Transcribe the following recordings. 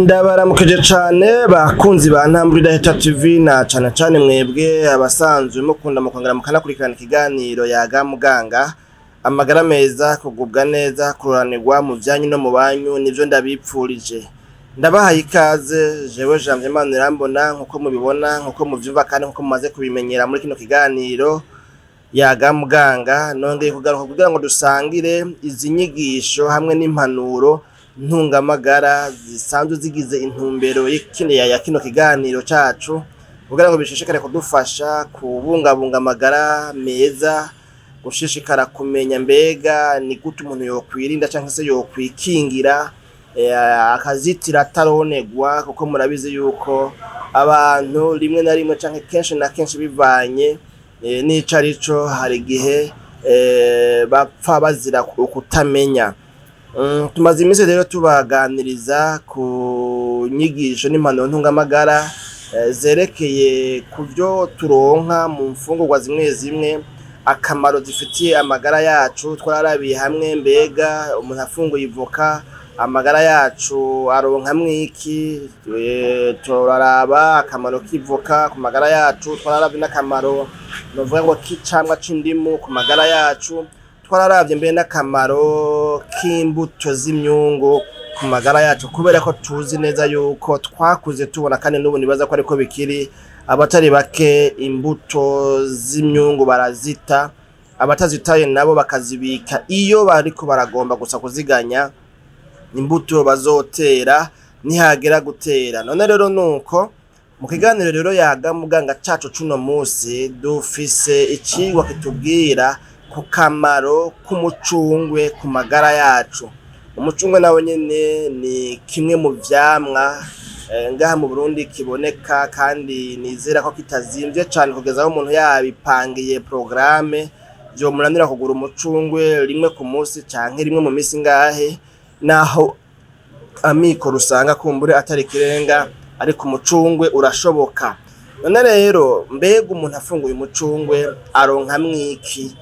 Ndabaramukije cane bakunzi ba Ntambwe Idahita TV, na cane cane mwebwe abasanzwe mukunda mukongera mukanakurikirana ikiganiro Yaga Muganga. Amagara meza, kugubwa neza, kuroranirwa mu vyanyu no mu banyu nivyo ndabipfurije. Ndabahaye ikaze jewe Janvier Manirambona, nkuko mubibona, nkuko muvyumva kandi nkuko mumaze kubimenyera muri kino kiganiro Yaga Muganga. Nongeye kugaruka kugira ngo dusangire izi nyigisho hamwe n'impanuro ntungamagara zisanzwe zigize intumbero ya kino kiganiro cacu, kugira ngo bishishikare kudufasha kubungabunga amagara meza, gushishikara kumenya mbega ni gute umuntu yokwirinda canke se yokwikingira, akazitira ataronegwa, kuko murabizi yuko abantu rimwe na rimwe canke kenshi na kenshi, bivanye n'ico arico, hari igihe bapfa bazira ukutamenya. Tumaze iminsi rero tubaganiriza ku nyigisho n'impanuro ntungamagara zerekeye ku vyo turonka mu mfungurwa zimwe zimwe, akamaro zifitiye amagara yacu. Twararabiye hamwe mbega umuntu afunguye ivoka amagara yacu aronkamwo iki. Turaraba akamaro k'ivoka ku magara yacu, twararavye n'akamaro novuga ngo k'icamwa c'indimu ku magara yacu, twararavye mbere n'akamaro k'imbuto z'imyungu ku magara yacu, kubera ko tuzi neza yuko twakuze tubona, kandi n'ubu nibaza ko ariko bikiri, abatari bake imbuto z'imyungu barazita, abatazitaye nabo bakazibika iyo bariko baragomba gusa kuziganya imbuto bazotera nihagera gutera. None rero nuko mu kiganiro rero Yaga Muganga cacu cuno musi dufise icigwa kitubwira ku kamaro k'umucungwe ku magara yacu. Umucungwe nawo nyene ni kimwe mu vyamwa ngaha mu Burundi kiboneka, kandi nizera ko kitazimvye cane kugeza aho umuntu yabipangiye programme vyomunanira kugura umucungwe rimwe ku musi canke rimwe mu misi ngahe, naho amikoro usanga kumbure atari ikirenga, ariko umucungwe urashoboka. None rero mbega umuntu afunguye umucungwe aronkamwo iki?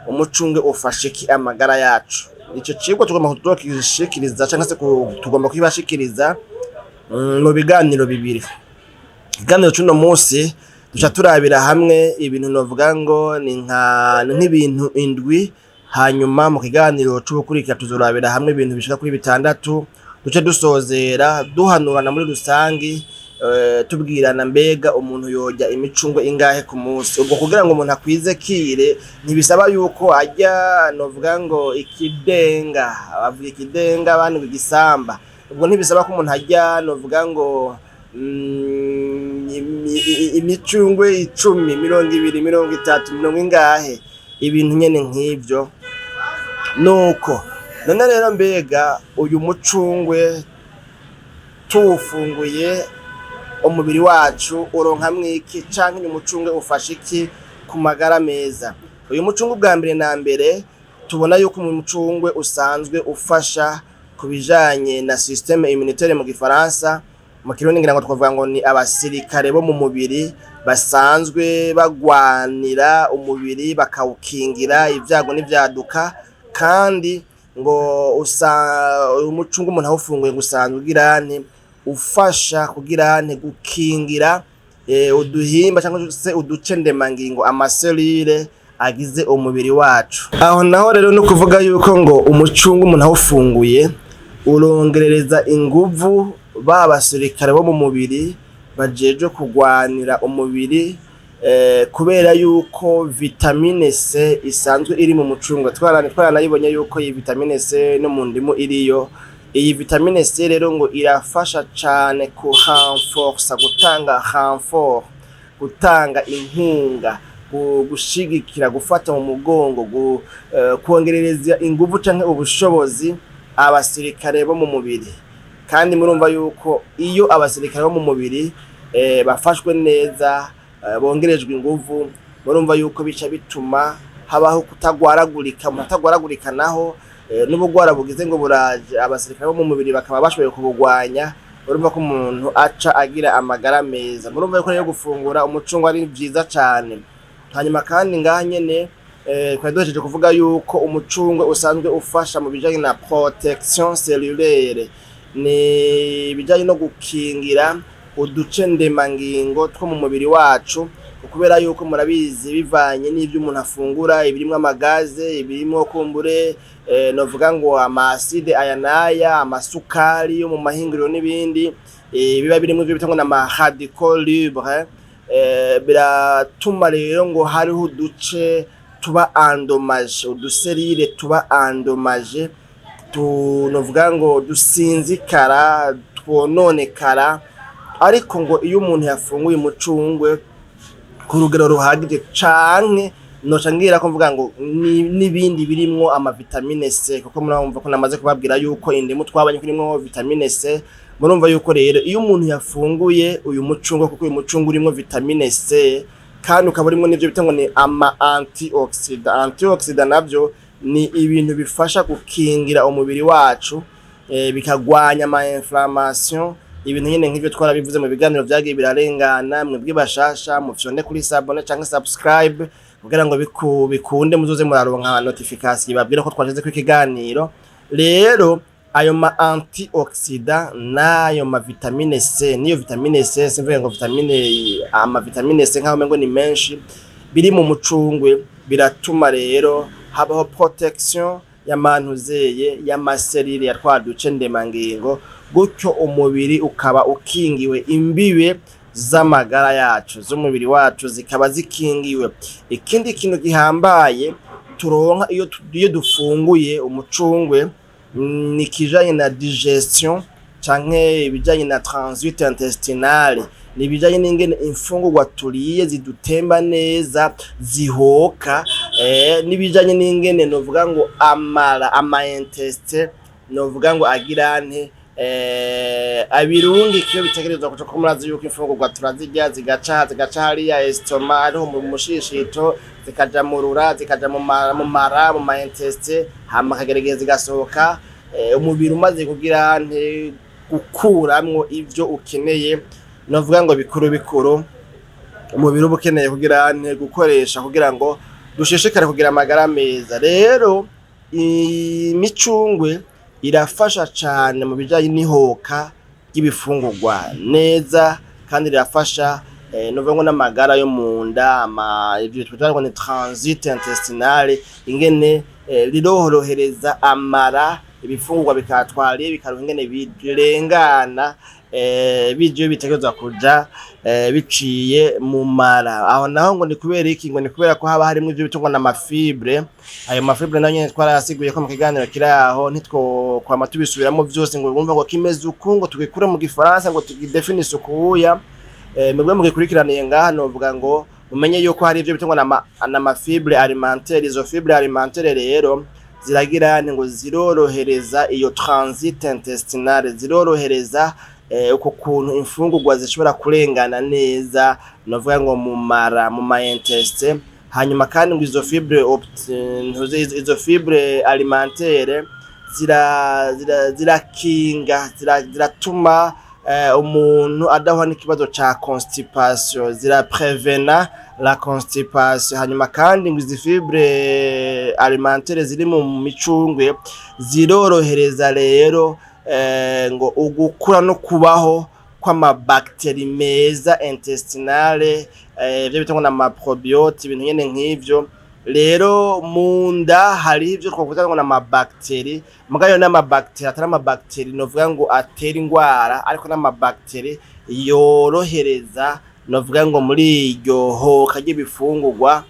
Umucungwe ufasha iki amagara yacu? Ico cigwa tugomba kuzokishikiriza canke se tugomba kukibashikiriza mu biganiro bibiri. Ikiganiro c'uno musi duca turabira hamwe ibintu novuga ngo ni nk'ibintu 7, hanyuma mu kiganiro c'ubukurikira tuzorabira hamwe ibintu bishika kuri 6, duce dusozera duhanurana muri rusangi, tubwirana mbega umuntu yorya imicungwe ingahe ku munsi. Ubwo kugira ngo umuntu akwize kire ntibisaba yuko arya novuga ngo ikidenga, bavuga ikidenga abandi ngo igisamba. Ubwo ntibisaba ko umuntu arya novuga ngo imicungwe 10, 20, 30, mirongo ingahe, ibintu nyene nk'ivyo. Nuko none rero mbega uyu mucungwe tuwufunguye umubiri wacu uronkamwo iki, canke uyu mucungwe ufasha iki ku magara meza? Uyu mucungwe ubwa mbere na mbere tubona yuko umucungwe usanzwe ufasha ku bijanye na système immunitaire mu gifaransa. Mu kirundi ngira ngo twavuga ngo ni abasirikare bo mu mubiri basanzwe bagwanira umubiri bakawukingira ibyago n'ivyaduka. Kandi ngo uyu mucungwe umuntu awufunguye ngo usanzwe ugira nte, ufasha kugira nte, gukingira uduhimba cyangwa se uduce ndemangingo, amaselire agize umubiri wacu. Aho naho rero no kuvuga yuko ngo umucungwe umuntu awufunguye urongerereza inguvu ba basirikare bo mu mubiri bajejwe kugwanira umubiri, kubera yuko vitamine C isanzwe iri mu mucungwe. Twaranayibonye yuko iyi vitamine C no mu ndimu iriyo. Iyi vitamine C rero ngo irafasha cane ku renforcer, gutanga renfort, gutanga inkunga, gushigikira, gufata mu mugongo, kongerereza inguvu canke ubushobozi abasirikare bo mu mubiri. Kandi murumva yuko iyo abasirikare bo mu mubiri bafashwe neza, bongerejwe inguvu, murumva yuko bica bituma habaho kutagwaragurika. Umuntu atagwaragurika naho, n'ubugwara bugize ngo buraje, abasirikare bo mu mubiri bakaba bashoboye kubugwanya, urumva ko umuntu aca agira amagara meza. Murumva yuko rero gufungura umucungwe ari vyiza cane. Hanyuma kandi ngaha nyene twari duhejeje kuvuga yuko umucungwe usanzwe ufasha mu bijanye na protection cellulaire. Ni ibijanye no gukingira uduce ndemangingo two mu mubiri wacu, kubera yuko murabizi, bivanye n'ivyo umuntu afungura, ibirimwo ama gaz, ibirimwo kumbure novuga ngo ama acides aya n'aya, amasukari yo mu mahinguriro n'ibindi, biba birimwo ivyo bita ngo n'ama radicaux libres, biratuma rero ngo hariho uduce tuba endommagés, udu cellules tuba endommagés, novuga ngo dusinzikara, twononekara. Ariko ngo iyo umuntu yafunguye umucungwe ku rugero ruhagije, canke noca ngira ko mvuga ngo n'ibindi birimwo ama vitamine C, kuko murumva ko namaze kubabwira yuko indimu twabonye ko irimwo vitamine C. Murumva yuko rero iyo umuntu yafunguye uyu mucungwe, kuko uyu mucungwe urimwo vitamine C kandi ukaba urimwo n'ivyo bita ngo ni ama antioxydants. Antioxydants navyo ni ibintu bifasha gukingira umubiri wacu, bikagwanya ama inflammation, ibintu nyene nk'ivyo twarabivuze mu biganiro vyagiye birarengana. Mwebwe bashasha, mufyonde kuri s'abonner canke subscribe kugira ngo bikunde muzoze muraronka notification ibabwira ko twashizeko ikiganiro. Rero ayo ma antioxydants n'ayo ma vitamine C, niyo vitamine C, simvuge ngo vitamine, ama vitamine C nkaho umengo ni menshi, biri mu mucungwe biratuma rero habaho protection y'amantuzeye, y'ama cellules ya twa duce ndemangingo, gutyo umubiri ukaba ukingiwe, imbibe z'amagara yacu, z'umubiri wacu, zikaba zikingiwe. Ikindi kintu gihambaye turonka iyo dufunguye umucungwe ni ikijanye na digestion canke ibijanye na transit intestinale, ni ibijanye n'ingene imfungurwa turiye zidutemba neza, zihoka, n'ibijanye n'ingene novuga ngo amara, ama intestins, novuga ngo agira nte, abirungika iyo bitegerezwa kuca, ko murazi yuko imfungurwa turazirya zigaca hariya estomac, ariho mu mushishito, zikaja mu rura, zikaja mu mara, mu ma intestins, hama hakagera igihe zigasohoka, umubiri umaze kugira nte, gukuramwo ivyo ukeneye, novuga ngo bikuru bikuru umubiri uba ukeneye kugira nte, gukoresha kugira ngo dushishikare kugira amagara meza. Rero imicungwe irafasha cane mu bijanye n'ihoka ry'ibifungurwa neza, kandi rirafasha novuga ngo n'amagara yo mu nda, ivyo twita ngo ni transit intestinale, ingene rirorohereza amara, ibifungurwa bikatwariye bikaronka ingene birengana, bija iyo bitegerezwa kuja, biciye mu mara. Aho naho ngo ni kubera iki? Ngo ni kubera ko haba harimwo ivyo bita ngo n'ama fibres. Ayo ma fibres nayo nyene twarayasiguye ko mu kiganiro kiri aho, ntitwokwama tubisubiramwo vyose ngo wumve ngo kimeze uku, ngo tugikure mu gifaransa, ngo tugidefinise ukuya. Mwebwe mugikurikiraniye ngaha, novuga ngo mumenye yuko hari ivyo bita ngo n'ama fibres alimentaires. Izo fibres alimentaires rero ziragira ngo zirorohereza iyo transit intestinale, zirorohereza uko kuntu imfungurwa zishobora kurengana neza, novuga ngo mu mara, mu ma intestins. Hanyuma kandi ngo izo fibre izo fibre alimentaire zirakinga, ziratuma umuntu adahura n'ikibazo ca constipation, ziraprevena la constipation. Hanyuma kandi ngo izi fibre alimentaire ziri mu micungwe zirorohereza rero ngo ugukura no kubaho kw'amabactéries meza intestinale, ivyo bita ngo n'ama probiotiques, ibintu nyene nk'ivyo. Rero mu nda hariho ivyo twavuga ngo n'amabactéries, mugabo ayo n'amabactéries atari amabactéries novuga ngo atera ingwara, ariko n'amabactéries yorohereza, novuga ngo muri iryo hoka ry'ibifungurwa,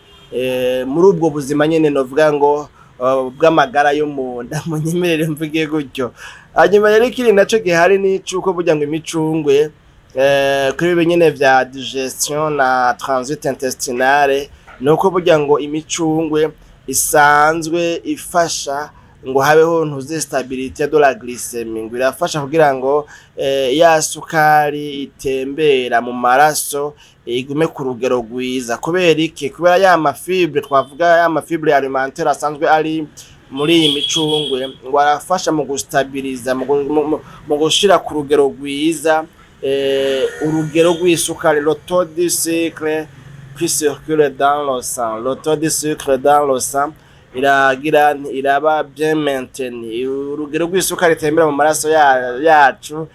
muri ubwo buzima nyene novuga ngo bw'amagara yo mu nda, munyemerere mvuge gutyo. Hanyuma rero ikindi naco gihari ni c'uko burya ngo imicungwe, kuri ibi nyene vya digestion na transit intestinale, nuko burya ngo imicungwe isanzwe ifasha ngo habeho ntuze stabilité de la glycémie, ngo irafasha kugira ngo ya sukari itembera mu maraso igume ku rugero rwiza. Kubera iki? Kubera ya ma fibres twavuga, ya ma fibres alimentaire asanzwe ari muri iyi micungwe, ngo arafasha mu gustabiliza, mu gushira ku rugero rwiza urugero rw'isukari, le taux de sucre qui circule dans le sang, le taux de sucre dans le sang. Iragira iraba bien maintenu, urugero rw'isukari itembera mu maraso yacu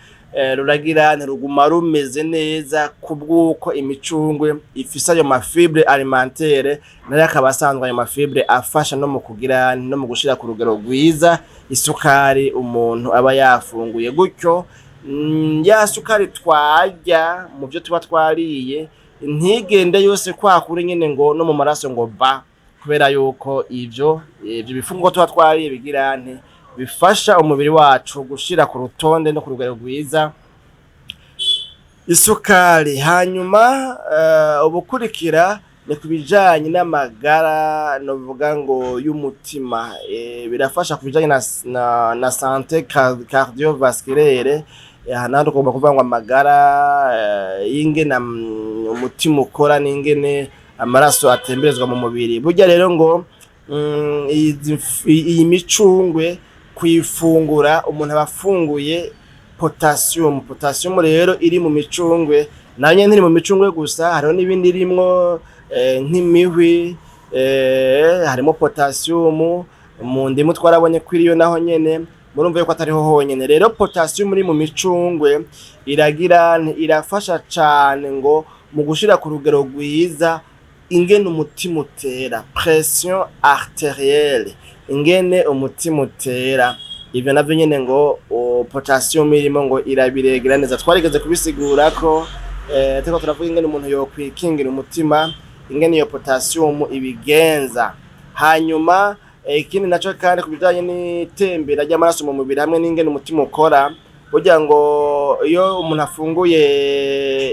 ruragira ruguma rumeze neza kubw'uko imicungwe ifise ayo ma fibres alimentaires, nayo akaba asanzwe ayo ma fibres afasha no mu kugira no mu gushira ku rugero rwiza isukari umuntu aba yafunguye. Gutyo ya sukari twarya mu byo tuba twariye ntigende yose kwa kuri nyene ngo no mu maraso ngo ba, kubera yuko ivyo bifungurwa tuba twariye bigira nte bifasha umubiri wacu gushira ku rutonde no ku rugero rwiza isukari. Hanyuma ubukurikira ni ku bijanye n'amagara, novuga ngo y'umutima. Birafasha ku bijanye na santé cardiovasculaire. Aha naho tugomba kuvuga ngo amagara y'ingene umutima ukora n'ingene amaraso atemberezwa mu mubiri. Burya rero ngo iyi micungwe kuyifungura umuntu aba afunguye potassium. Potassium rero iri mu micungwe nayo nyene ntiri mu micungwe gusa, hariho n'ibindi irimwo nk'imihwi, harimo potassium mu ndimu, twarabonye ko iriyo naho nyene. Murumva yuko atariho honyene. Rero potassium iri mu micungwe iragira irafasha cane ngo mu gushira ku rugero rwiza ingene umutima utera, pression artérielle, ingene umutima utera. Ivyo navyo nyene ngo potassium irimo ngo irabiregera neza. Twarigeze kubisigura ko turiko turavuga ingene umuntu yokwikingira umutima, ingene iyo potassium ibigenza. Hanyuma ikindi naco kandi ku bijanye n'itembera ry'amaraso mu mubiri hamwe n'ingene umutima ukora, burya ngo iyo umuntu afunguye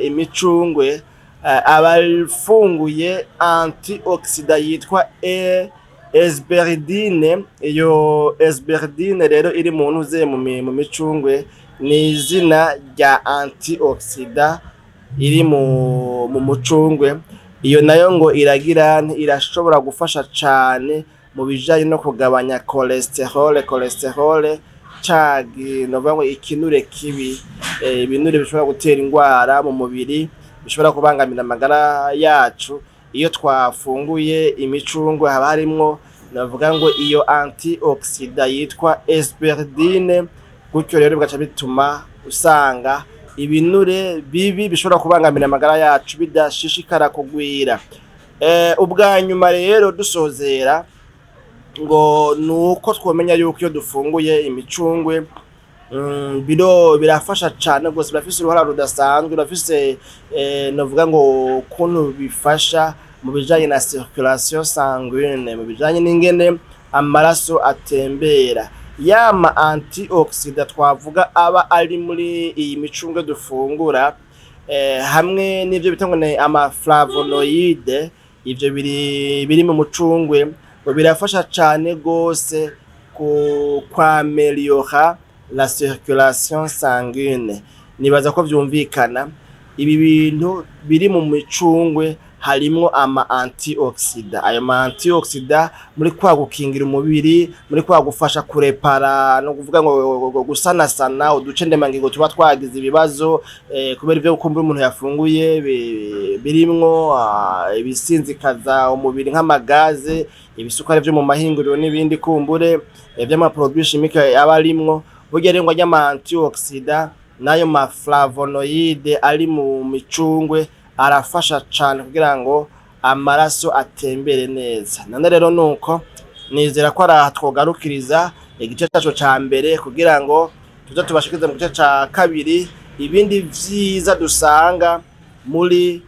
imicungwe aba afunguye antioxydant yitwa hesperidine. Iyo hesperidine rero iri mu ntuze mu micungwe ni izina rya antioxydant iri mu mucungwe. Iyo nayo ngo iragira irashobora gufasha cane mu bijanye no kugabanya cholesterol. Cholesterol ca novuga ngo ikinure kibi, ibinure bishobora gutera ingwara mu mubiri, bishobora kubangamira amagara yacu. Iyo twafunguye imicungwe haba harimwo navuga ngo iyo antioxydant yitwa hesperidine. Gutyo rero bigaca bituma usanga ibinure bibi bishobora kubangamira amagara yacu bidashishikara kugwira. Ubwa nyuma rero dusozera ngo nuko twomenya yuko iyo dufunguye imicungwe biro birafasha cane gose, birafise uruhara rudasanzwe, birafise novuga ngo ukuntu bifasha mu bijanye na circulation sanguine, mu bijanye n'ingene amaraso atembera. Yama antioxydant twavuga aba ari muri iyi micungwe dufungura hamwe n'ivyo bita ngo ni ama flavonoïdes, ivyo biri mu mucungwe ngo birafasha cane gose ku kwameliora la circulation sanguine. Nibaza ko vyumvikana. Ibi bintu biri mu micungwe harimwo ama antioxydant. Ayo ma antioxydant muri kwa gukingira umubiri, muri kwa gufasha kurepara no kuvuga ngo gusanasana uduce ndemangingo tuba twagize ibibazo kubera ivyo kumbura umuntu yafunguye birimwo ibisinzikaza umubiri nk'amagaze, ibisukari vyo mu mahinguriro n'ibindi kumbure vy'ama produits chimiques aba arimwo. Burya rero ngo arya ama antioxydant n'ayo ma flavonoïdes ari mu micungwe arafasha cane kugira ngo amaraso atembere neza. None rero nuko nizera ko araha twogarukiriza igice cacu ca mbere kugira ngo tuze tubashikirize mu gice ca kabiri ibindi vyiza dusanga muri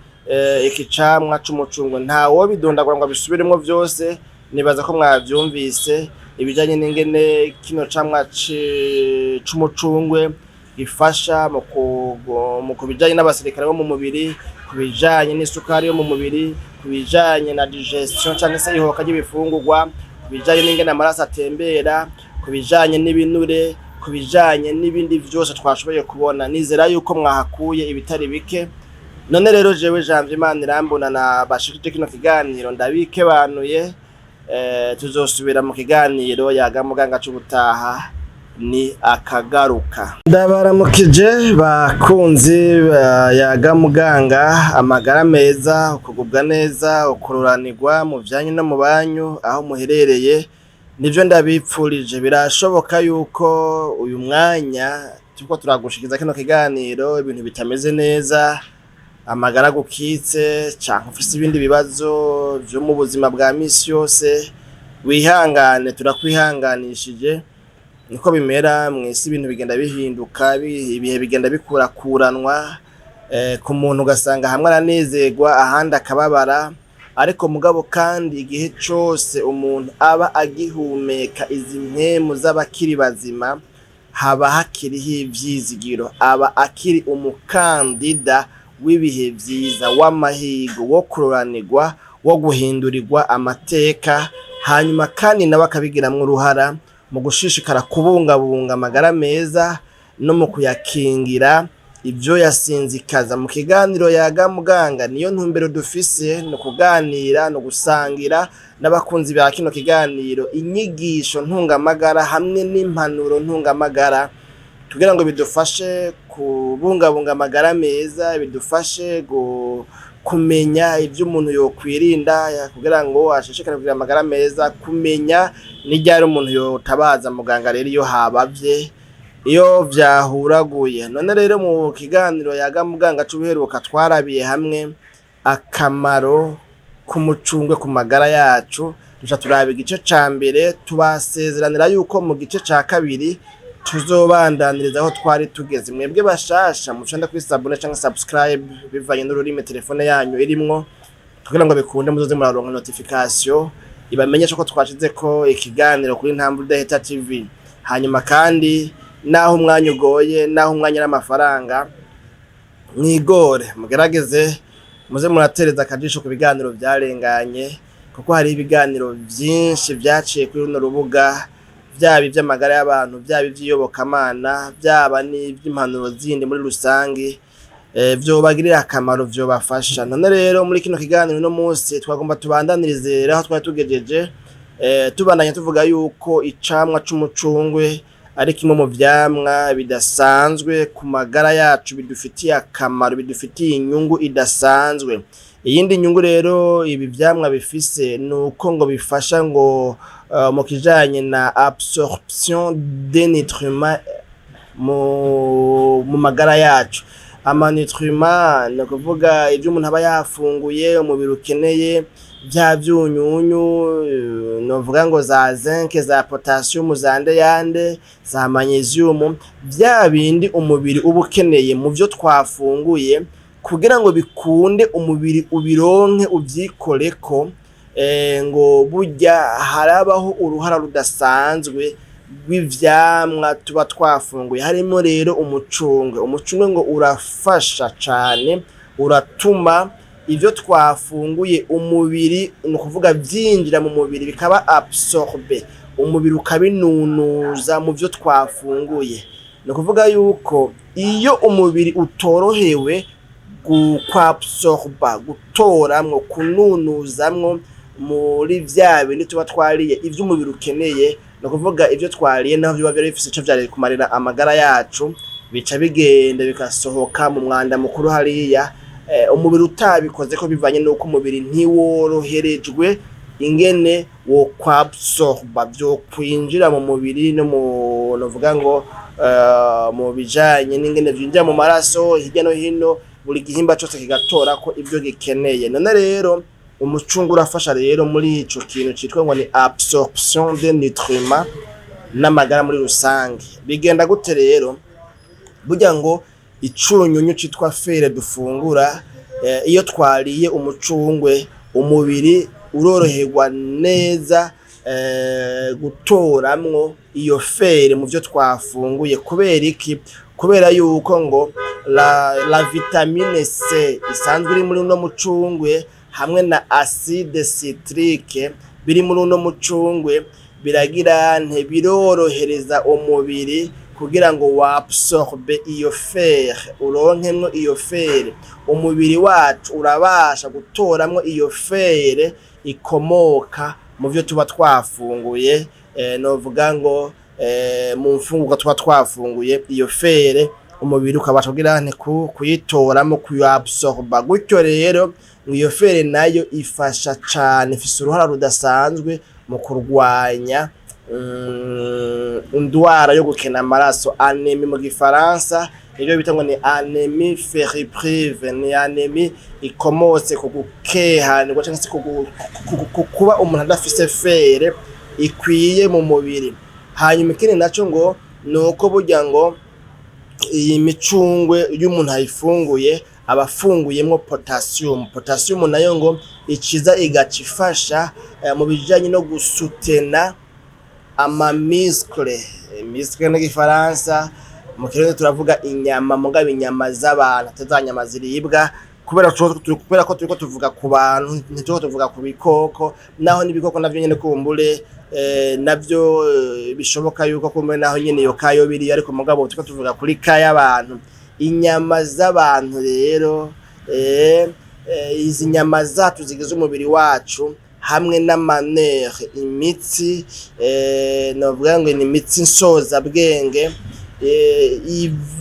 iki camwa c'umucungwe. Ntawobidondagura ngo abisubiremwo vyose, nibaza ko mwavyumvise ibijanye n'ingene kino camwa c'umucungwe gifasha mu kubijanye n'abasirikare bo mu mubiri, ku bijanye n'isukari yo mu mubiri, ku bijanye na digestion canke se ihoka ry'ibifungurwa, ku bijanye n'ingene amaraso atembera, ku bijanye n'ibinure, ku bijanye n'ibindi vyose twashoboye kubona. Nizera yuko mwahakuye ibitari bike. None rero jewe Janvier Manirambona na bashikije kino kiganiro ndabikebanuye, tuzosubira mu kiganiro Yaga Muganga c'ubutaha. Ni akagaruka. Ndabaramukije bakunzi ba Yaga Muganga, amagara meza, ukugubwa neza, ukururanirwa mu vyanyu no mu banyu aho muherereye, nivyo ndabipfurije. Birashoboka yuko uyu mwanya turiko turagushikiza kino kiganiro ibintu bitameze neza, amagara agukitse, canke ufise ibindi bibazo vyo mu buzima bwa misi yose, wihangane, turakwihanganishije. Niko bimera mw'isi, ibintu bigenda bihinduka, ibihe bigenda bikurakuranwa, ku muntu ugasanga hamwe aranezerwa, ahandi akababara. Ariko mugabo kandi igihe cose umuntu aba agihumeka izi mpemu z'abakiri bazima, haba hakiriho ivyizigiro, aba akiri umukandida w'ibihe vyiza, w'amahirwe, wo kuroranirwa, wo guhindurirwa amateka. Hanyuma kandi nawe akabigiramwo uruhara mu gushishikara kubungabunga amagara meza no mu kuyakingira ivyo yasinzikaza. Mu kiganiro Yaga Muganga niyo ntumbero dufise, ni ukuganira, ni ugusangira n'abakunzi ba kino kiganiro inyigisho ntungamagara hamwe n'impanuro ntungamagara, kugira ngo bidufashe kubungabunga amagara meza, bidufashe kumenya ivyo umuntu yokwirinda kugira ngo ashishikare kugira amagara meza, kumenya n'iryari umuntu yotabaza muganga rero iyo habavye, iyo vyahuraguye. None rero mu kiganiro Yaga Muganga c'ubuheruka twarabiye hamwe akamaro k'umucungwe ku magara yacu, duca turaba igice ca mbere, tubasezeranira yuko mu gice ca kabiri tuzobandaniriza aho twari tugeze. Mwebwe bashasha, mucande kuri s'abonner canke subscribe bivanye n'ururimi telefone yanyu irimwo, kugira ngo bikunde muzoze muraronka notification ibamenyesha ko twashizeko ikiganiro kuri Ntambwe Idahita TV. Hanyuma kandi naho umwanya ugoye, naho umwanya ari amafaranga, mwigore mugerageze muze muratereza akajisho ku biganiro vyarenganye, kuko hari ibiganiro vyinshi vyaciye kuri runo rubuga, vyaba ivy'amagara y'abantu, vyaba ivy'iyobokamana, vyaba n'ivy'impanuro zindi muri rusangi, vyobagirira akamaro, vyobafasha. None rero muri kino kiganiro uno munsi twagomba tubandanirize rero aho twari tugejeje, tubandanya tuvuga yuko icamwa c'umucungwe ari kimwe mu vyamwa bidasanzwe ku magara yacu, bidufitiye akamaro, bidufitiye inyungu idasanzwe. Iyindi nyungu rero ibi vyamwa bifise ni uko ngo bifasha ngo mu kijanye na absorption des nutriments mu magara yacu. Ama nutriments ni ukuvuga ivyo umuntu aba yafunguye umubiri ukeneye, vya vyunyunyu, novuga ngo za zinc, za potassium, za ndeyande, za magnesium, vya bindi umubiri uba ukeneye mu vyo twafunguye, kugira ngo bikunde umubiri ubironke, uvyikoreko. Ngo burya harabaho uruhara rudasanzwe rw'ivyamwa tuba twafunguye, harimo rero umucungwe. Umucungwe ngo urafasha cane, uratuma ivyo twafunguye umubiri, ni ukuvuga vyinjira mu mubiri, bikaba absorbé, umubiri ukabinunuza mu vyo twafunguye. Ni ukuvuga yuko iyo umubiri utorohewe kwabsorba, gutoramwo, kununuzamwo muri vya bindi tuba twariye ivyo umubiri ukeneye, ni ukuvuga ivyo twariye naho vyoba vyari bifise ico vyari kumarira amagara yacu, bica bigenda bigasohoka mu mwanda mukuru hariya, umubiri utabikozeko, bivanye n'uko umubiri ntiworoherejwe ingene wo kwabsorba, vyokwinjira mu mubiri no mu, novuga ngo mu bijanye n'ingene vyinjira mu maraso hirya no hino, buri gihimba cose kigatora ko ivyo gikeneye. None rero umucungwe urafasha rero muri ico kintu citwa ngo ni absorption des nutriments n'amagara muri rusange. Bigenda gute rero? Burya ngo icunyunyu citwa fer dufungura, iyo twariye umucungwe, umubiri uroroherwa neza gutoramwo iyo fer mu vyo twafunguye. Kubera iki? Kubera yuko ngo la vitamine C isanzwe iri muri uno mucungwe hamwe na acide citrique biri muri uno mucungwe biragira nte birorohereza umubiri kugira ngo wabsorbe iyo fer, uronkemwo iyo fer. Umubiri wacu urabasha gutoramwo iyo fer ikomoka mu vyo tuba twafunguye, novuga ngo mu mfungurwa tuba twafunguye. Iyo fer umubiri ukabasha kugira nte kuyitoramo, kuyabsorba. Gutyo rero ngo iyo fer nayo ifasha cane, ifise uruhara rudasanzwe mu kurwanya indwara yo gukena amaraso, anémie mu gifaransa. Ibyo bita ngo ni anémie ferriprive, ni anémie ikomotse ku gukehanirwa cyangwa se ku kuba umuntu adafise fer ikwiye mu mubiri. Hanyuma ikindi naco ngo ni uko burya ngo iyi micungwe iyo umuntu ayifunguye aba afunguyemwo potassium. Potassium nayo ngo ikiza igaca ifasha mu bijanye no gusutena ama muscle. Muscle n'igifaransa, mu kirundi turavuga inyama, mugabo inyama z'abantu, atari za nyama ziribwa, kubera ko turiko tuvuga ku bantu, ntituriko tuvuga ku bikoko. Naho n'ibikoko navyo nyene kumbure navyo bishoboka yuko kumbure naho nyene iyo kayo biriyo, ariko mugabo turiko tuvuga kuri ka y'abantu, inyama z'abantu. Rero izi nyama zacu zigize umubiri wacu hamwe n'ama nerfs, imitsi, novuga ngo ni imitsi nsozabwenge,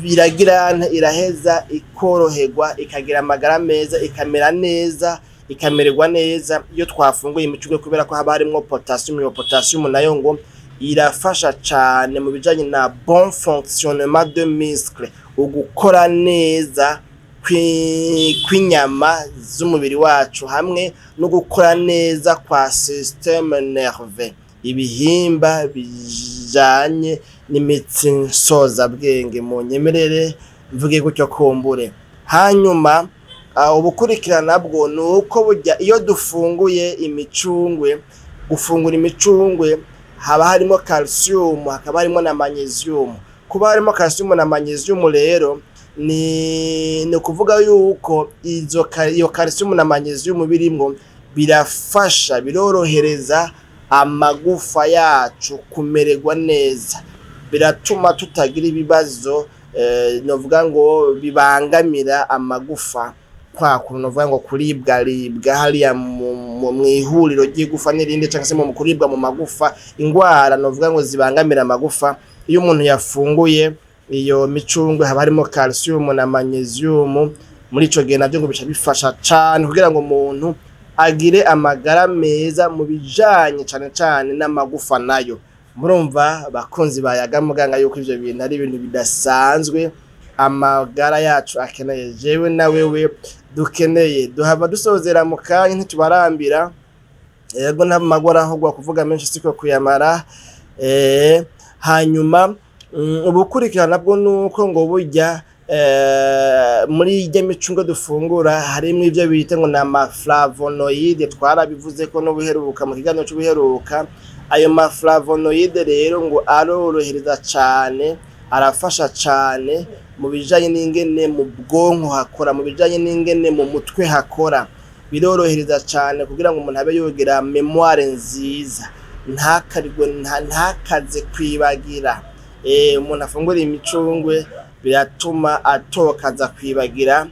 iragira iraheza ikoroherwa, ikagira amagara meza, ikamera neza, ikamererwa neza iyo twafunguye imicungwe, kubera ko haba harimwo potassium. Iyo potassium nayo ngo irafasha cane mu bijanye na bon fonctionnement de muscle, ugukora neza kw'inyama z'umubiri wacu hamwe no gukora neza kwa système nerveux, ibihimba bijanye n'imitsi nsozabwenge, mu nyemerere mvuge gutyo kumbure. Hanyuma ubukurikirana bwo ni uko burya iyo dufunguye imicungwe, gufungura imicungwe haba harimo calcium, hakaba harimo na magnesium. Kuba harimo calcium na magnesium rero ni ukuvuga yuko iyo calcium na magnesium birimwo birafasha, birorohereza amagufa yacu kumererwa neza, biratuma tutagira ibibazo novuga ngo bibangamira amagufa, kwa kuntu novuga ngo kuribwaribwa hariya mw'ihuriro ry'igufa n'irindi, canke se mu kuribwa mu magufa, ingwara novuga ngo zibangamira amagufa. Iyo umuntu yafunguye iyo micungwe haba harimo calcium na magnesium, muri ico gihe navyo ngo bica bifasha cane kugira ngo umuntu agire amagara meza mu bijanye cane cane n'amagufa nayo. Murumva, bakunzi bayaga muganga, yuko ivyo bintu ari ibintu bidasanzwe amagara yacu akeneye, jewe na wewe dukeneye. Duhava dusozera mu kanya, ntitubarambira. Yego, nta magwara ahogwa kuvuga menshi siko kuyamara. Hanyuma ubukurikirana bwo nuko ngo burya muri irya micungwe dufungura harimwo ivyo bita ngo ni ama flavonoïdes. Twarabivuze ko n'ubuheruka, mu kiganiro c'ubuheruka. Ayo ma flavonoïdes rero ngo arorohereza cane, arafasha cane mu bijanye n'ingene mu bwonko hakora, mu bijanye n'ingene mu mutwe hakora. Birorohereza cane kugira ngo umuntu abe yogira mémoire nziza, ntakarirwe, ntakaze kwibagira. Umuntu afungura imicungwe biratuma atokaza kwibagira,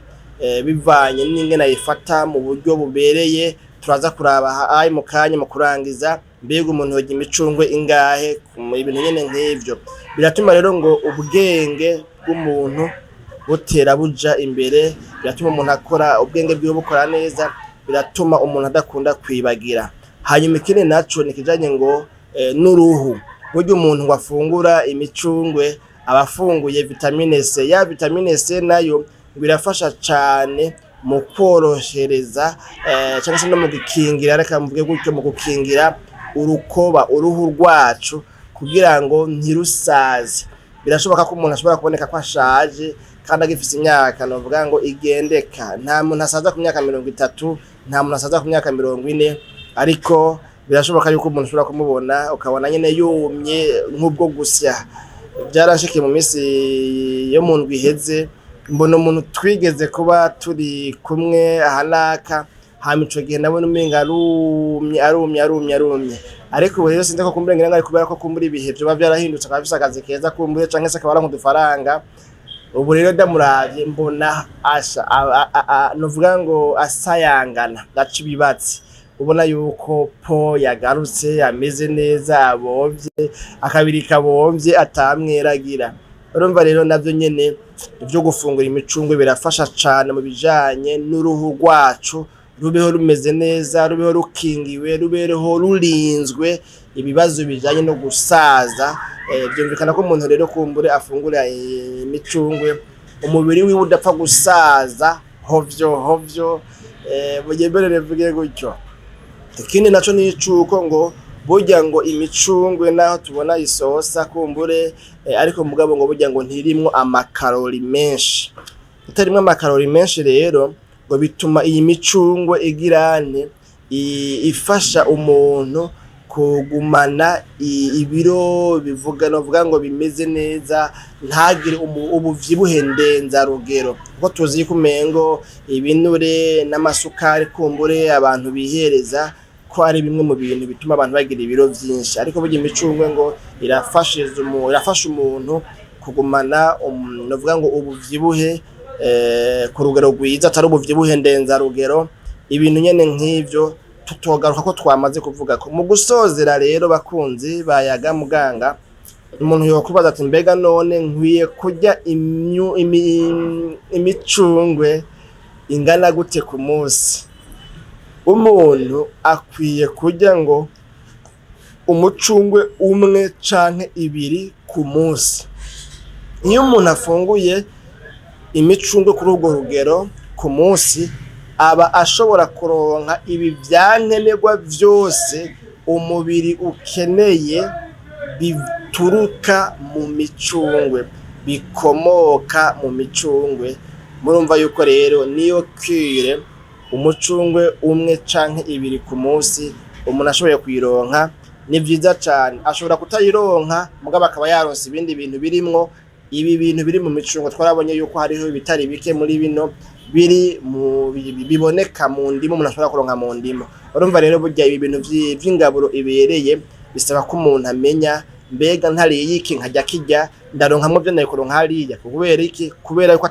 bivanye n'ingene ayifata mu buryo bubereye. Turaza kuraba ayi mu kanya mu kurangiza, mbega umuntu yorya imicungwe ingahe, ibintu nyene nk'ivyo. Biratuma rero ngo ubwenge bw'umuntu butera buja imbere, biratuma umuntu akora, ubwenge bwiwe bukora neza, biratuma umuntu adakunda kwibagira. Hanyuma ikindi naco ni ikijanye ngo n'uruhu. Burya umuntu ngo afungura imicungwe aba afunguye vitamine C. Ya vitamine C nayo ngo irafasha cane mu kworohereza canke se no mu gukingira, reka mvuge gutyo, mu gukingira urukoba, uruhu rwacu, kugira ngo ntirusaze. Birashoboka ko umuntu ashobora kuboneka ko ashaje kandi agifise imyaka novuga ngo igendeka. Nta muntu asaza ku myaka 30, nta muntu asaza ku myaka 40, ariko birashoboka yuko umuntu ushobora kumubona ukabona nyene yumye nk'ubwo gusya. Byarashikiye mu minsi yo mu ndwi iheze, mbona umuntu twigeze kuba turi kumwe aha n'aka hama, ico gihe nabona umenga arumye, arumye, arumye, arumye. Ariko ubu rero sinzi ko kumbure ngira ngo ari kubera ko kumbura ibihe vyoba vyarahindutse, akaba afise akazi keza kumbure, canke se akaba aronka udufaranga. Ubu rero ndamuravye mbona asha novuga ngo asayangana, aca ibibatsi. Ubona yuko peau yagarutse, ameze neza, abomvye, akabiri kabomvye, atamweragira. Urumva rero navyo nyene ivyo gufungura imicungwe birafasha cane mu bijanye n'uruhu rwacu, rubeho rumeze neza, rubeho rukingiwe, rubeho rurinzwe ibibazo bijanye no gusaza. Vyumvikana ko umuntu rero kumbure afungura imicungwe, umubiri wiwe udapfa gusaza hovyo hovyo, munyemerere mvuge gutyo. Ikindi naco ni icuko ngo burya ngo imicungwe, naho tubona isosa kumbure, ariko mugabo ngo burya ngo ntirimwo amakarori menshi. Itarimwo amakarori menshi rero ngo bituma iyi micungwe igirane ifasha umuntu kugumana ibiro bivuga, novuga ngo bimeze neza, ntagire ubuvyibuhe ndenzarugero, kuko tuzi ko umengo ibinure n'amasukari kumbure abantu bihereza ko ari bimwe mu bintu bituma abantu bagira ibiro vyinshi. Ariko burya imicungwe ngo irafasha umuntu kugumana novuga ngo ubuvyibuhe ku rugero rwiza, atari ubuvyibuhe ndenzarugero, ibintu nyene nk'ivyo tutogaruka ko twamaze kuvuga ko. Mu gusozera rero, bakunzi bayaga muganga, umuntu yokubaza ati: "Mbega none nkwiye kurya imicungwe ingana gute ku munsi?" Umuntu akwiye kurya ngo umucungwe umwe canke ibiri ku munsi. Iyo umuntu afunguye imicungwe kuri urwo rugero ku munsi, aba ashobora kuronka ibi vyankenerwa vyose umubiri ukeneye bituruka mu micungwe, bikomoka mu micungwe. Murumva yuko rero niyo cure, umucungwe umwe canke ibiri ku munsi, umuntu ashoboye kuyironka ni vyiza cane. Ashobora kutayironka, mugabo akaba yaronse ibindi bintu birimwo ibi bintu biri mu micungwe. Twarabonye yuko hariho ibitari bike muri bino biri mu biboneka mu ndimu, umuntu ashobora kuronka mu ndimu. Urumva rero burya ibi bintu vy'ingaburo ibereye bisaba ko umuntu amenya: mbega ntariye iki, nkarya kirya, ndaronkamwo vyo nari kuronka hariya? Kubera iki? Kubera yuko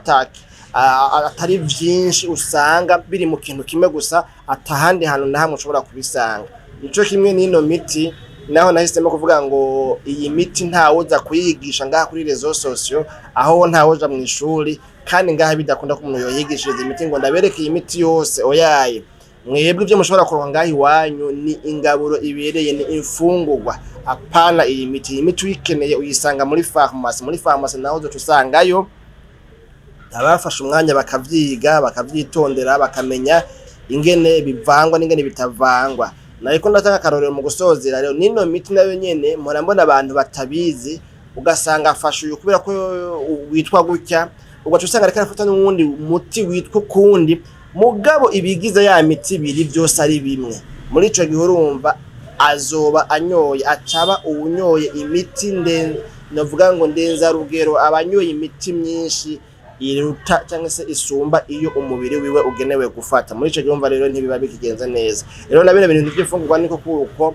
atari vyinshi usanga biri mu kintu kimwe gusa, atahandi hantu na hamwe ushobora kubisanga. Nico kimwe n'ino miti. Naho nahisemo kuvuga ngo iyi miti ntawoza kuyigisha ngaha kuri réseaux sociaux, aho ntawoja mw'ishuri, kandi ngaha bidakunda ko umuntu yoyigishiriza imiti ngo ndabereke iyi miti yose. Oyaye, mwebwe ivyo mushobora kuronka ngaha iwanyu ni ingaburo ibereye, ni imfungurwa, apana iyi miti. Iyi miti uyikeneye uyisanga muri farumasi. Muri farumasi naho uzoca usangayo abafashe umwanya bakavyiga, bakavyitondera, bakamenya ingene bivangwa n'ingene bitavangwa. Nariko ndatanga akarorero mu gusozera. Rero nino miti nayo nyene mpora mbona abantu batabizi, ugasanga afashe uyu kubera ko witwa gutya, ugaca usanga ariko arafata n'uwundi muti witwa ukundi, mugabo ibigize ya miti ibiri vyose ari bimwe. Muri ico gihe urumva azoba anyoye, acaba uwunyoye imiti novuga ngo ndenzarugero, aba anyoye imiti myinshi iruta cyangwa se isumba iyo umubiri wiwe ugenewe gufata. Muri ico gihe urumva rero ntibiba bikigenze neza. Rero na bino bintu vy'imfungurwa niko kuko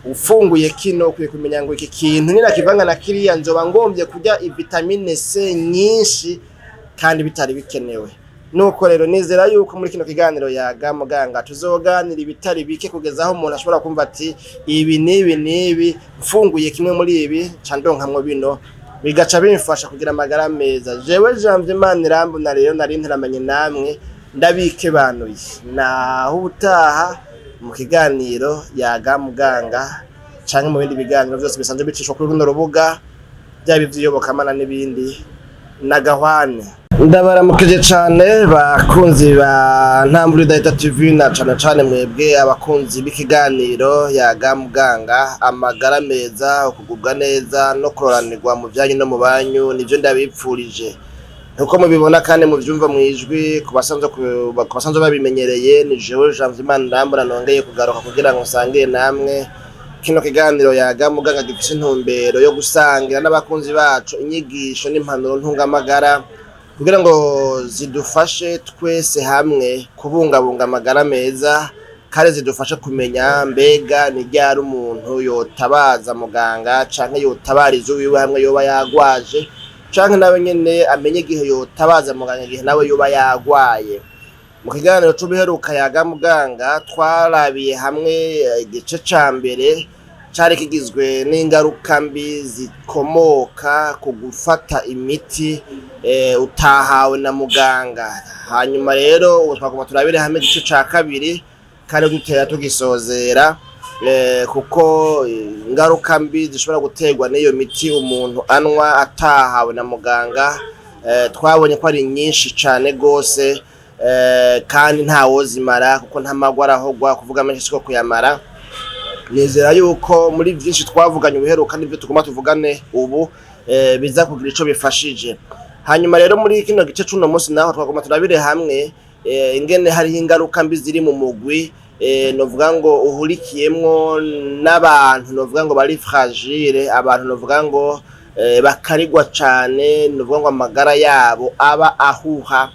ufunguye kino, ukwiye kumenya ngo iki kintu ninakivanga na kiriya nzoba ngombye kurya vitamine C nyinshi kandi bitari bikenewe. Nuko rero nizera yuko muri kino kiganiro yaga muganga tuzoganira ibitari bike, kugeza aho umuntu ashobora kumva ati: "Ibi n'ibi n'ibi, mfunguye kimwe muri ibi nca ndonkamwo bino, bigaca bimfasha kugira amagara meza." Jewe Janvier Manirambona rero nari nteramanye namwe, ndabikebanuye, naho ubutaha mu kiganiro yaga muganga canke mu bindi biganiro vyose bisanzwe bicishwa kuri runo rubuga, byaba ivy'iyobokamana n'ibindi. Nagahwane. Ndabaramukije cane bakunzi ba Ntambwe Idahita TV, na cane cane mwebwe abakunzi b'ikiganiro yaga muganga. Amagara meza, ukugubwa neza no kuroranirwa mu vyanyu no mu banyu nivyo ndabipfurije. Nkuko mubibona kandi muvyumva mwijwi, ku basanzwe babimenyereye, ni jewe Janvier Manirambona nongeye kugaruka kugira ngo nsangire namwe kino kiganiro yaga muganga, gifise intumbero yo gusangira n'abakunzi bacu inyigisho n'impanuro ntungamagara kugira ngo zidufashe twese hamwe kubungabunga amagara meza, kandi zidufashe kumenya mbega ni ryari umuntu yotabaza muganga canke yotabariza uwiwe hamwe yoba yagwaje, canke nawe nyene amenye igihe yotabaza muganga igihe nawe yoba yagwaye. Mu kiganiro c'ubuheruka Yaga Muganga twarabiye hamwe igice ca mbere cari kigizwe n'ingaruka mbi zikomoka ku gufata imiti utahawe na muganga. Hanyuma rero ubu twagomba turabire hamwe igice ca kabiri kandi dutera tugisozera, kuko ingaruka mbi zishobora guterwa n'iyo miti umuntu anywa atahawe na muganga, twabonye ko ari nyinshi cane gose, kandi ntawozimara kuko nta magwa arahogwa kuvuga menshi siko kuyamara. Nizera yuko muri vyinshi twavuganye ubuheruka n'ivyo tugomba tuvugane ubu, biza kugira ico bifashije. Hanyuma rero muri kino gice c'uno munsi naho twagomba turabire hamwe ingene hariho ingaruka mbi ziri mu mugwi, novuga ngo uhurikiyemwo n'abantu novuga ngo bari fragile, abantu novuga ngo bakarigwa cane, novuga ngo amagara yabo aba ahuha.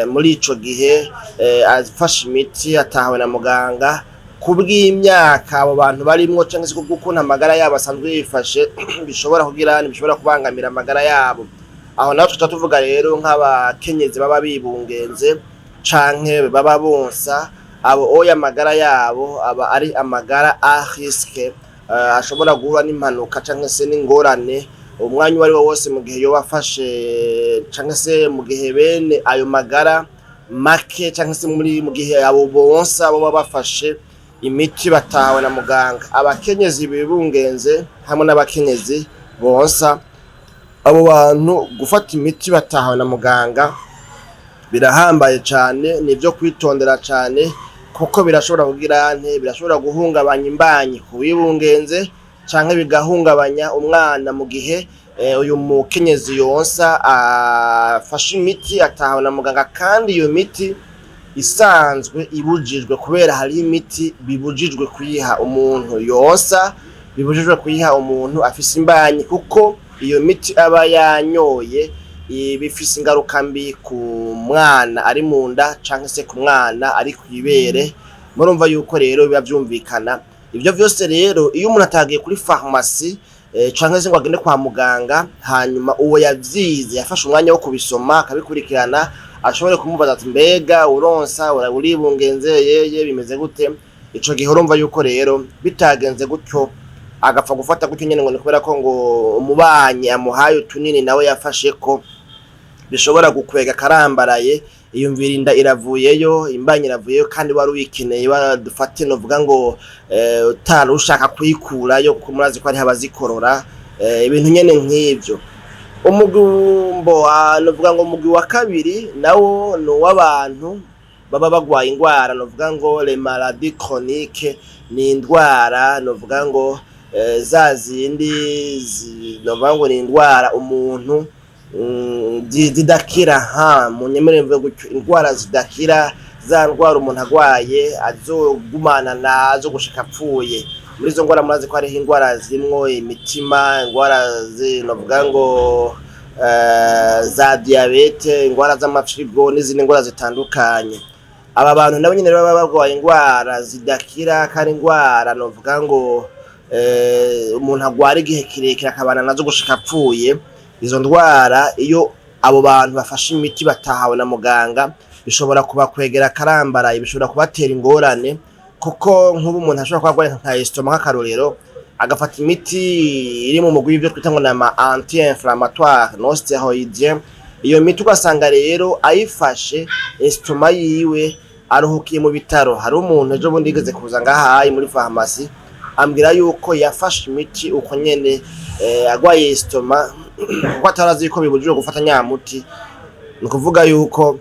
Muri ico gihe afashe imiti atahawe na muganga, kubw'imyaka abo bantu barimwo canke se kubw'ukuntu amagara yabo asanzwe yifashe, bishobora kugira bishobora kubangamira amagara yabo. Aho naho tuca tuvuga rero nk'abakenyezi baba bibungenze canke baba bonsa, abo oya amagara yabo aba ari amagara à risque, ashobora guhura n'impanuka canke se n'ingorane umwanya uwo ari wo wose mu gihe yoba afashe canke se mu gihe bene ayo magara make canke se muri mu gihe abo bonsa boba bafashe imiti batahawe na muganga. Abakenyezi bibungenze hamwe n'abakenyezi bonsa, abo bantu gufata imiti batahawe na muganga birahambaye cane, nivyo kwitondera cane, kuko birashobora kugira nte birashobora guhungabanya imbanyi ku wibungenze canke bigahungabanya umwana mu gihe uyu mukenyezi yonsa afashe imiti atahawe na muganga, kandi iyo miti isanzwe ibujijwe, kubera hariho imiti bibujijwe kuyiha umuntu yonsa, bibujijwe kuyiha umuntu afise imbanyi, kuko iyo miti aba yanyoye iba ifise ingaruka mbi ku mwana ari mu nda canke se ku mwana ari kw'ibere. Murumva yuko rero biba vyumvikana. Ivyo vyose rero iyo umuntu atagiye kuri farumasi, canke se ngo agende kwa muganga, hanyuma uwo yavyize yafashe umwanya wo kubisoma akabikurikirana, ashobore kumubaza ati mbega uronsa, uribungenze, yeye bimeze gute? Ico gihe urumva yuko rero bitagenze gutyo agapfa gufata gutyo nyene ngo ni kubera ko ngo umubanyi amuhaye utunini nawe yafashe, ko bishobora gukwega akarambaraye, iyumvira inda iravuyeyo, imbanyi iravuyeyo, kandi wari uyikeneye, badufate novuga ngo utari ushaka kuyikurayo, kuko murazi ko hariho abazikorora, ibintu nyene nk'ivyo. Umugumbo novuga ngo umugwi wa kabiri nawo ni uw'abantu baba bagwaye ingwara novuga ngo les maladies chroniques, ni indwara novuga ngo za zindi novuga ngo ni indwara umuntu zidakira, ha munyemerere mvuge gutyo, indwara zidakira, za ndwara umuntu agwaye azogumana nazo gushika apfuye. Muri izo ndwara murazi ko hariho indwara zirimwo imitima, indwara novuga ngo za diyabete, indwara z'amafyigo n'izindi ndwara zitandukanye. Aba bantu nabo nyene baba bagwaye indwara zidakira, kandi indwara novuga ngo umuntu agwara igihe kirekire akabana nazo gushika apfuye. Izo ndwara iyo abo bantu bafashe imiti batahawe na muganga bishobora kubakwegera akarambaraye, bishobora kubatera ingorane, kuko nk'ubu umuntu ashobora kuba agwaye nka estomac nk'akarorero, agafata imiti iri mu mugwi w'ivyo twita ngo ni ama anti inflammatoire non stéroïdien. Iyo miti ugasanga rero ayifashe estomac yiwe aruhukiye mu bitaro. Hari umuntu ejo bundi yigeze kuza ngahaye muri farumasi ambwira yuko yafashe imiti uko nyene, agwaye estomac, kuko atarazi yuko bibujijwe gufata nyamuti. Ni ukuvuga yuko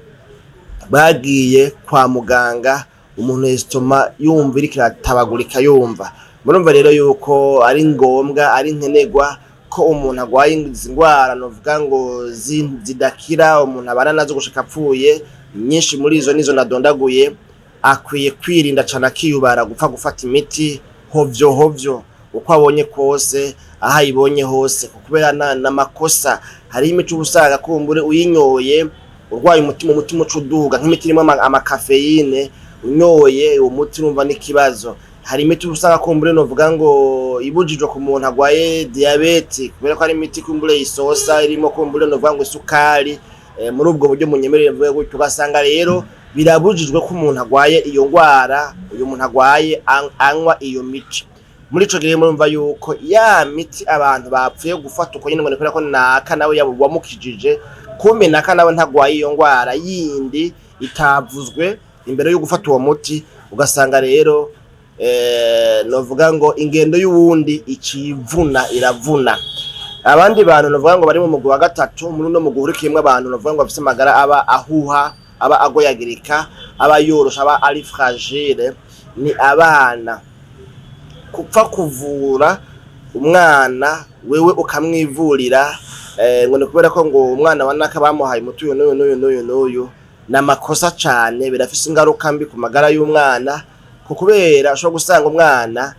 bagiye kwa muganga umuntu estomac yumva iriko iratabagurika yumva. Murumva rero yuko ari ngombwa, ari nkenerwa ko umuntu agwaye izi ndwara novuga ngo zidakira, umuntu abana nazo gushika apfuye, nyinshi muri izo nizo nadondaguye, akwiye kwirinda cane akiyubara gupfa gufata imiti hovyo hovyo uko abonye kose, aho ayibonye hose, kubera n'amakosa. Hariho imiti uba usanga kumbure uyinyoye urwaye umutima, umutima uca uduga, nk'imiti irimwo amakafeyine, unyoye uwo muti urumva n'ikibazo. Hari imiti uba usanga kumbure novuga ngo ibujijwe ku muntu agwaye diyabete, kubera ko ari imiti kumbure isosa irimo kumbure novuga ngo isukari, muri ubwo buryo munyemerere mvuge gutyo. Ugasanga rero Birabujijwe ko umuntu agwaye iyo ngwara, uyu muntu agwaye anywa iyo miti. Muri ico gihe murumva yuko ya miti abantu bapfuye gufata uko nyene ngo ni kubera ko naka nawe wamukijije, kumbe naka nawe ntagwaye iyo ngwara yindi itavuzwe imbere yo gufata uwo muti. Ugasanga rero novuga ngo ingendo y'uwundi icivuna iravuna. Abandi bantu novuga ngo bari mu mugwi wa gatatu, muri uno mugwi uhurikiyemwo abantu novuga ngo bafise amagara aba ahuha, aba agoyagirika, aba yorosha, aba ari fragile, ni abana. Kupfa kuvura umwana wewe ukamwivurira ngo ni kubera ko ngo umwana wa naka bamuhaye umuti uyu n'uyu n'uyu n'uyu n'uyu, ni amakosa cane. Birafise ingaruka mbi ku magara y'umwana, kubera ushobora gusanga umwana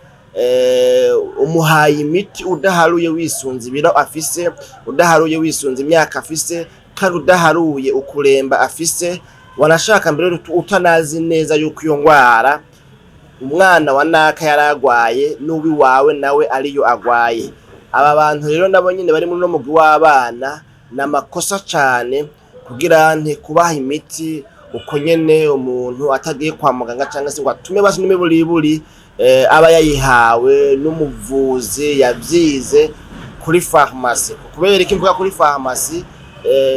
umuhaye imiti udaharuye wisunze ibiro afise, udaharuye wisunze imyaka afise, kandi udaharuye ukuremba afise, wanashaka mbere utanazi neza yuko iyo ngwara umwana wa naka yaragwaye n'uwiwawe nawe ariyo agwaye. Aba bantu rero nabo nyene bari muri uno mugwi w'abana, ni amakosa cane kugira nte kubaha imiti uko nyene umuntu atagiye kwa muganga, canke se ngo atume basi n'imiburiburi aba yayihawe n'umuvuzi yavyize kuri farumasi. Kubera iki mvuga kuri farumasi?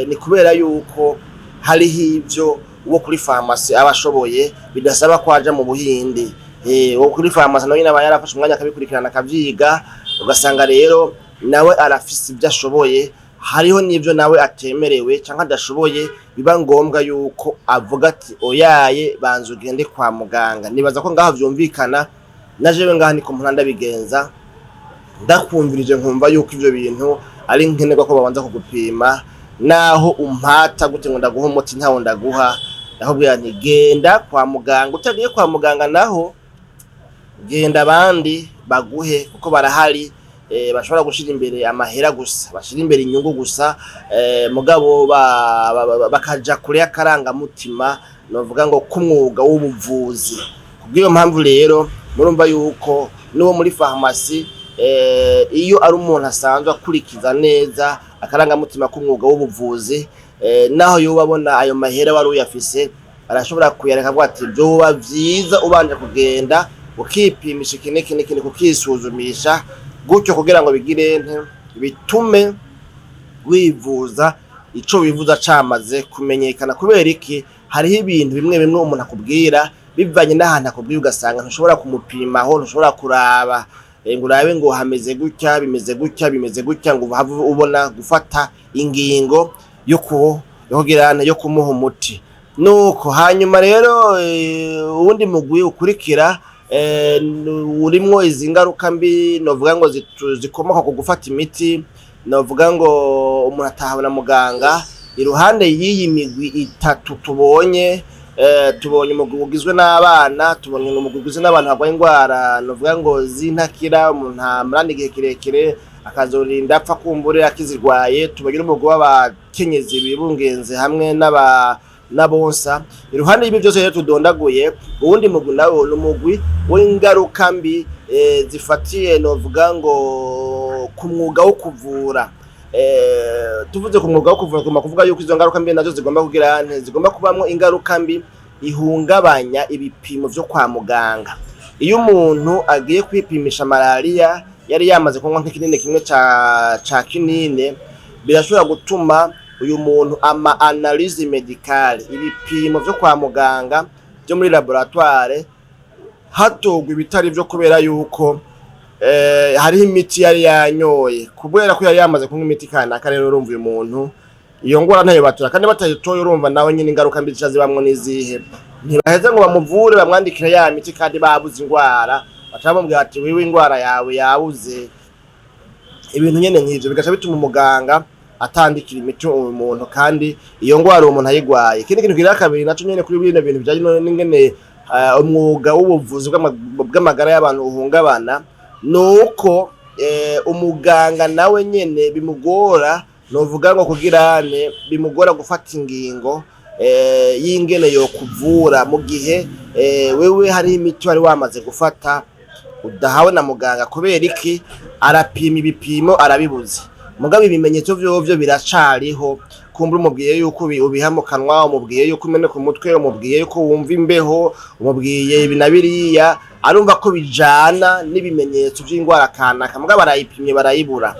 Ni kubera yuko hariho ivyo uwo kuri farumasi aba ashoboye bidasaba ko aja mu Buhindi. Uwo kuri farumasi nawe nyene aba yarafashe umwanya akabikurikirana, akavyiga, ugasanga rero nawe arafise ivyo ashoboye. Hariho n'ivyo nawe atemerewe canke adashoboye, biba ngombwa yuko avuga ati: "Oyaye, banza ugende kwa muganga." Nibaza ko ngaho vyumvikana. Na jewe ngaha niko mpora ndabigenza. Ndakumvirije nkumva yuko ivyo bintu ari nkenerwa ko babanza kugupima, naho umpata gute ngo ndaguha umuti, ntawo ndaguha. Ndakubwira nti: "Genda kwa muganga." Utagiye kwa muganga naho, genda abandi baguhe, kuko barahari bashobora gushira imbere amahera gusa, bashira imbere inyungu gusa, mugabo bakaja kure y'akarangamutima novuga ngo k'umwuga w'ubuvuzi. Kubw'iyo mpamvu rero murumva yuko n'uwo muri farumasi, iyo ari umuntu asanzwe akurikiza neza akarangamutima k'umwuga w'ubuvuzi, naho yoba abona ayo mahera wari uyafise, arashobora kuyareka, avuga ati: "Vyoba vyiza ubanje kugenda ukipimisha iki n'iki n'iki, ukisuzumisha gutyo, kugira ngo bigire nte bitume wivuza ico wivuza camaze kumenyekana." Kubera iki? Hariho ibintu bimwe bimwe umuntu akubwira, bivanye n'ahantu akubwiye, ugasanga ntushobora kumupimaho, ntushobora kuraba ngo urabe ngo hameze gutya, bimeze gutya, bimeze gutya, ngo uhave ubona gufata ingingo yo kugira yo kumuha umuti. Nuko hanyuma rero uwundi mugwi ukurikira urimwo izi ngaruka mbi novuga ngo zikomoka ku gufata imiti novuga ngo umuntu atahawe na muganga. Iruhande y'iyi migwi itatu tubonye, tubonye umugwi ugizwe n'abana, tubonye umugwi ugizwe n'abantu barwaye indwara novuga ngo z'intakira, umuntu amarana igihe kirekire akazorinda apfa kumbure akizirwaye, tubonye n'umugwi w'abakenyezi bibungenze hamwe n'aba n'abonsa. Iruhande y'ibi byose rero tudondaguye, uwundi mugwi nawo ni umugwi w'ingaruka mbi zifatiye novuga ngo ku mwuga wo kuvura. Tuvuze ku mwuga wo kuvura, tugomba kuvuga yuko izo ngaruka mbi nazo zigomba kugira nte zigomba kubamwo ingaruka mbi ihungabanya ibipimo vyo kwa muganga. Iyo umuntu agiye kwipimisha malariya yari yamaze kunywa nk'ikinini kimwe ca kinine, birashobora gutuma uyu muntu ama analyse médicale, ibipimo vyo kwa muganga vyo muri laboratoire, hatorwa ibitari vyo, kubera yuko hariho imiti yari yanyoye, kubera ko yari yamaze kunywa imiti kanaka. Rero urumva uyu muntu iyo ngwara ntayo batora, kandi batayitoye urumva nawe nyine ingaruka mbi zica zibamwo n'izihe? Ntibaheze ngo bamuvure, bamwandikire ya miti kandi babuze ingwara, baca bamubwira ati: "Wiwe ingwara yawe yabuze." Ibintu nyene nk'ivyo bigaca bituma umuganga atandikira imiti uwo muntu kandi iyo ngwara uwo muntu ayigwaye. Ikindi kintu kigira kabiri naco nyene kuri bino bintu bijanye n'ingene umwuga w'ubuvuzi bw'amagara y'abantu uhungabana, nuko umuganga nawe nyene bimugora novuga ngo kugirane bimugora gufata ingingo y'ingene yo kuvura mu gihe wewe hariho imiti wari wamaze gufata udahawe na muganga. Kubera iki? Arapima ibipimo arabibuze, mugabo ibimenyetso vyovyo biracariho. Ku Kumbura umubwiye yuko ubiha mu kanwa, umubwiye yuko umeneka umutwe, umubwiye yuko wumva imbeho, umubwiye ibi na biriya, arumva ko bijana n'ibimenyetso vy'ingwara kanaka, mugabo barayipimye barayibura.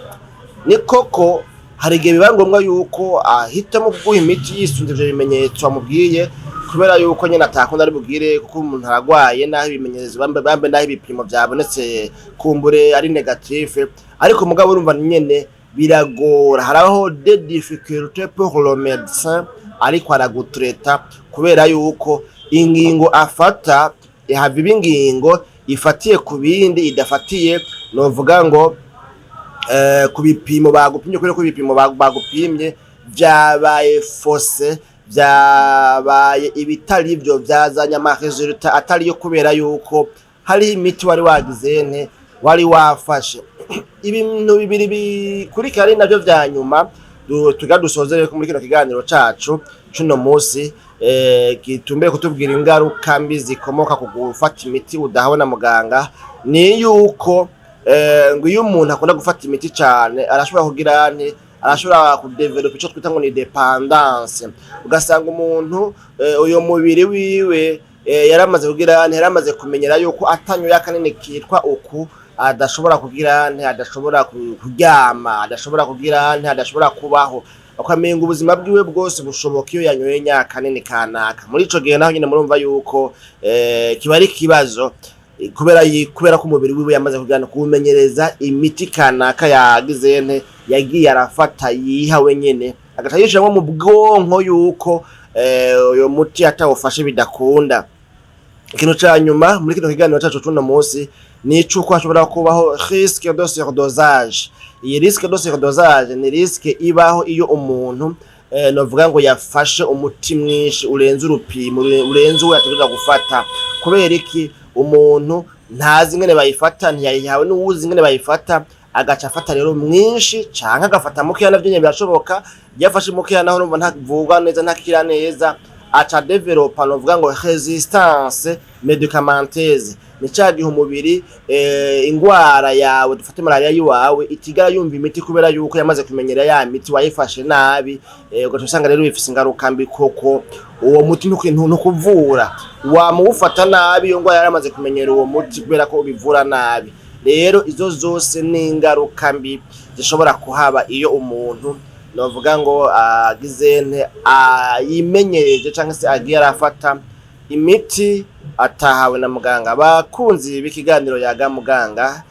Ni koko hari igihe biba ngombwa yuko ahitamo kuguha imiti yisunze ivyo bimenyetso wamubwiye, kubera yuko nyene atakunda ari bugire, kuko umuntu aragwaye naho ibimenyetso bambe bambe, naho ibipimo vyabonetse kumbure ari négatif. Ariko mugabo urumva nyene biragora, haraho des difficultés pour le médecin ariko aragutreta, kubera yuko ingingo afata ihava iba ingingo ifatiye ku bindi, idafatiye novuga ngo ku bipimo bagupimye, kubera ko ibipimo bagupimye vyabaye faussé, vyabaye ibitari vyo, vyazanye ama résultats atari yo, kubera yuko hariho imiti wari wagize nte, wari wafashe. Ibintu bibiri bikurikira ari navyo vya nyuma tuga dusozere muri kino kiganiro cacu cuno musi, gitumbere kutubwira ingaruka mbi zikomoka ku gufata imiti udahawe na muganga, ni yuko ngo iyo umuntu akunda gufata imiti cane arashobora kugira nti arashobora kudevelopa ico twita ngo ni dépendance. Ugasanga umuntu uyo mubiri wiwe yaramaze kugira nti yaramaze kumenyera yuko atanyoye akanini kitwa uku adashobora kugira nti adashobora kuryama, adashobora kugira nti adashobora kubaho, ukamenga ubuzima bwiwe bwose bushoboka iyo yanyoye nya kanini kanaka. Muri ico gihe naho nyine murumva yuko kiba ari ikibazo, kubera ko umubiri wiwe yamaze kugira kuwumenyereza imiti kanaka yagize nte, yagiye arafata yiha wenyene, agaca yishiramwo mu bwonko yuko uyo muti atawufashe bidakunda. Ikintu ca nyuma muri kino kiganiro cacu c'uno munsi ni icuko hashobora kubaho risque de surdosage. Iyi risque de surdosage ni risque ibaho iyo umuntu novuga ngo yafashe umuti mwinshi urenze urupimo, urenze uwo yategerezwa gufata. Kubera iki? Umuntu ntazi ingene bayifata, ntiyayihawe n'uwuzi ingene bayifata, agaca afata rero mwinshi canke agafata mukeya, navyo nyene birashoboka. Iyo afashe mukeya naho urumva ntavurwa neza, ntakira neza, aca developa novuga ngo résistance médicamenteuse. Ni ca gihe umubiri ingwara yawe, dufate malaria yiwawe, itigara yumva imiti kubera yuko yamaze kumenyera ya miti wayifashe nabi, ugaca usanga rero bifise ingaruka mbi, koko uwo muti ntukuvura, wamuwufata nabi, iyo ngwara yaramaze kumenyera uwo muti kubera ko ubivura nabi. Rero izo zose ni ingaruka mbi zishobora kuhaba iyo umuntu novuga ngo agize nte, yimenyereje canke se agiye arafata imiti atahawe na muganga. Bakunzi b'ikiganiro Yaga Muganga,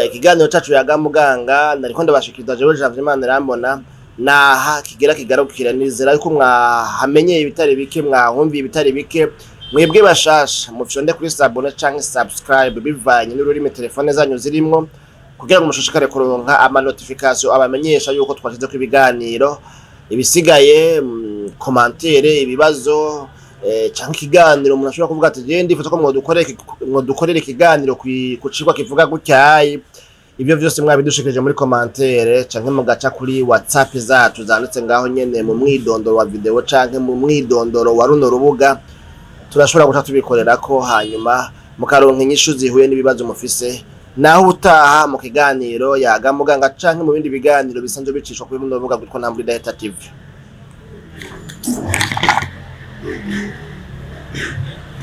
ikiganiro cacu Yaga Muganga nariko ndabashikiriza jewe Janvier Manirambona, naha kigera kigarukira. Nizera yuko mwahamenyeye ibitari bike, mwahumviye ibitari bike. Mwebwe bashasha, mufyonde kuri s'abonner canke subscribe bivanye n'ururimi telefone zanyu zirimwo, kugira ngo mushishikare kuronka ama notification abamenyesha yuko twashizeko ibiganiro. Ibisigaye, commentaire, ibibazo canke ikiganiro umuntu ashobora kuvuga ati je ndifuza ko mwodukorera ikiganiro ku cigwa kivuga gutyayi, ibyo vyose mwabidushikirije muri commentaire canke mugaca kuri WhatsApp zacu zanditse ngaho nyene mu mwidondoro wa video canke mu mwidondoro wa runo rubuga, turashobora guca tubikorerako, hanyuma mukaronka inyishu zihuye n'ibibazo mufise. Naho utaha mu kiganiro Yaga Muganga canke mu bindi biganiro bisanzwe bicishwa kuri runo rubuga rwitwa Ntambwe Idahita TV.